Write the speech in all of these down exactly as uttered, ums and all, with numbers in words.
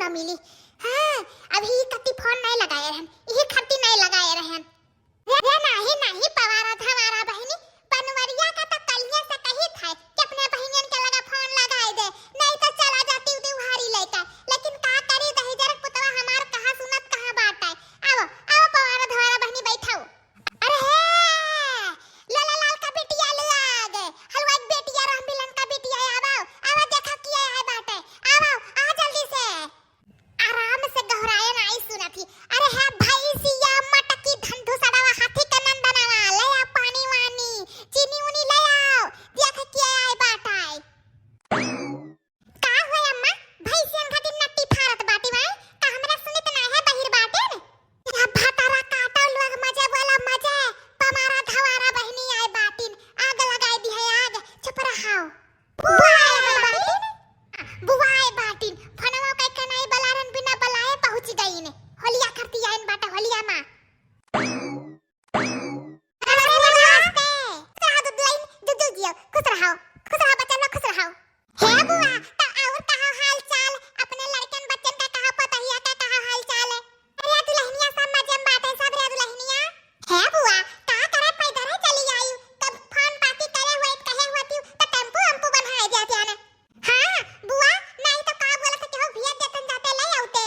मिली। हाँ, अभी ई कति फोन नाहीं लगाए रहन, इही खातिर नाहीं लगाए रहन। रे, रे नाहीं, नाहीं, पवारा धवारा बहिनी, बनवरिया का त कलिया से कही था कि अपने बहिनियन के लगा फोन लगाए दे, नाहीं त चला जाती उदी उहारी लेके। लेकिन का करी, दहिजर पुतवा हमार कहाँ सुनत, कहाँ बाटे। आवो, आवो पवारा धवारा बहिनी, बैठाओ। अरे हे, लोला लाल का बिटिया लोग, हलवाई के बिटिया, रामबिलन का बिटिया, आवो, आवो, देखा किया है बाटे, आवो, आ जल्दी से। आराम से गहराए नाहीं सुनत ही। अरे हे भैंसिया मटकी धन धुसड़वा हाथी के नंदनवा, ले आ पानी वानी, चीनी उनी ले आओ, देख के आए बाटे। का हुआ अम्मा, भैंसियन खातिर नट्टी फारत बाटी माई, का हमरा सुनत नाहीं है, बहिर बाटे न? या भतारा काटो लोग, मजे बोला मजे, पवारा धवारा बहिनी आए बाटिन, आग लगाए दी है आग, चुप रहाओ। बुआए बाटिन, बुआए बाटिन, फोनवा कई के नाहीं बलारन, बिना बलाए पहुँच गईन, होलिया करती आइन बाटे, होलिया माँ। नमस्ते। खुश रहो दुदुलहिन, जुग जुग जियो, खुश रहो, खुश रहो बच्चन लोग, खुश रहो। हे बुआ, त और कहा हाल चाल? अपने लड़कन बच्चन का कहा, पतहिया का कहा हाल चाल है? अरे दुलहिनिया सब मजे में बाटे, सब रे दुलहिनिया। हे बुआ, का करे पैदल है चली आई, कब फोन पाती करे हुए कहे हुआ थी, त टेम्पू अम्पू बनाए दिया थे ना। हाँ, बुआ, नाहीं तो का बोला था कि हो भिया जतन जाते ले आउते।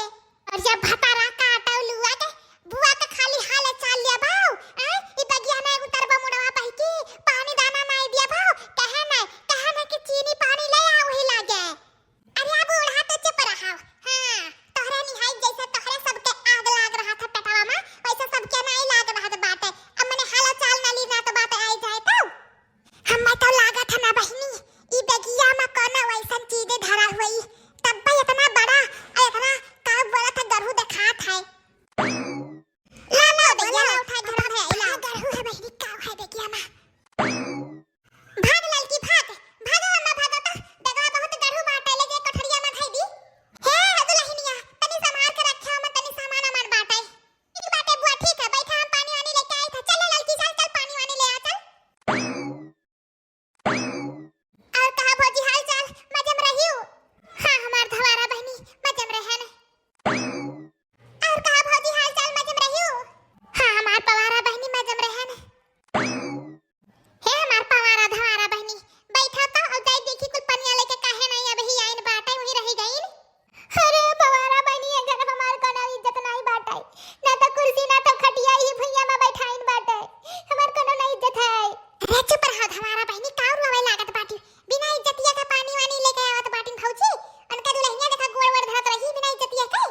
और जब भतारा काटो लुआ के, बुआ तो खाली हाल चाल लिया भाव, हैं? ई बगिया में उतरबा मुड़वा बहिकी, पानी दाना नाहीं दिया भाव, कहे नाहीं, कहे नाहीं कि चीनी पानी ले आओ ही लागे। अरे आ बूढ़ा तो चुप रहा। हाँ, तोहरे निहाई जैसे तोहरे सबके आग लाग रहा था पेटवा में, वैसे सबके नाहीं लाग रहा था बाटे। अब मने हाल चाल ना ली ना तो बात आई जाए तो। हम्मे तो लागत है ना बहिनी, ई बेगिया में कोनो वैसन चीज धरा हुई, तब्बे इतना बड़ा, इतना का बोलत है, गरहू देखात है। ला, ला, बेगिया ला, उठा, घर में है, ला। गरहू है बहिनी, का है बेगिया में? भाग ललकी, भाग, भागो अम्मा, भागो तो, बेगवा बहुत गरहू बाटे, लेके कोठरिया में धई दी। हे दुलहिनिया, तनी संभाल के रखे, ओमे तनी सामान अमान बाटे। ठीक बाटे बुआ, ठीक है, बैठा, हम पानी वानी लेके आई था। चल ललकी, चल, चल, पानी वानी ले आ, चल। और कहा भौजी हाल चाल, मजे में रहियो? हाँ, हमार धवारा बहिनी, मजे में रहन। और कहा भौजी हाल चाल, मजे में रहियो? हाँ, हमार पवारा बहिनी, मजे में रहन। हे हमार पवारा धवारा बहिनी, बैठा तो, और जाई देखी कुल पनिया लेके काहे नाहीं अबही आइन बाटे, वहीं रही गईन। अरे पवारा बहिनी, अगर हमार कोनो इज्जत नाहीं बाटे, ना तो कुर्सी, ना तो खटिया, ई भुइया में बैठाइन बाटे, हमार कोनो ना इज्जत है। अरे चुप रहो धवारा बहिनी, काउर रोवे लागत बाटी, बिना इज्जतिया के पानी वानी लेके आवत बाटिन भौजी, उनका दुलहिनिया देखा गोड़ वोड़ धरत रही बिना इज्जतिया के।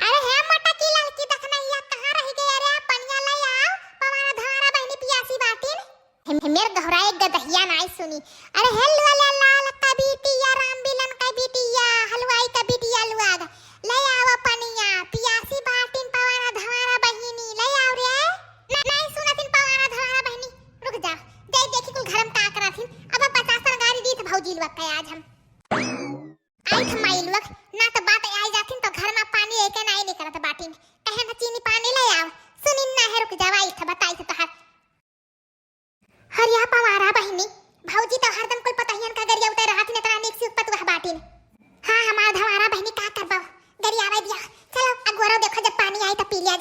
अरे हे मोटा की ललकी दखनहिया, कहाँ रही गई? अरे पनिया ले आओ, पवारा धवारा बहिनी पियासी बाटिन। हे, हे मेर गहराए गदहिया नाई सुनी। अरे हे लुआ ले लाल का बिटिया, राम बिलन का बिटिया, हलवाई का बिटिया लुआग, ले आवा पनिया, पियासी बाटिन पवारा धवारा बहिनी, ले आव रे। ना, नाई सुनतिन पवारा धवारा बहिनी, रुक जा, जाई देखी कुल घर में का करत हिन। अब पचास तरकारी दीत भौजी लुआग का आज हम। आई थ माई लुआग,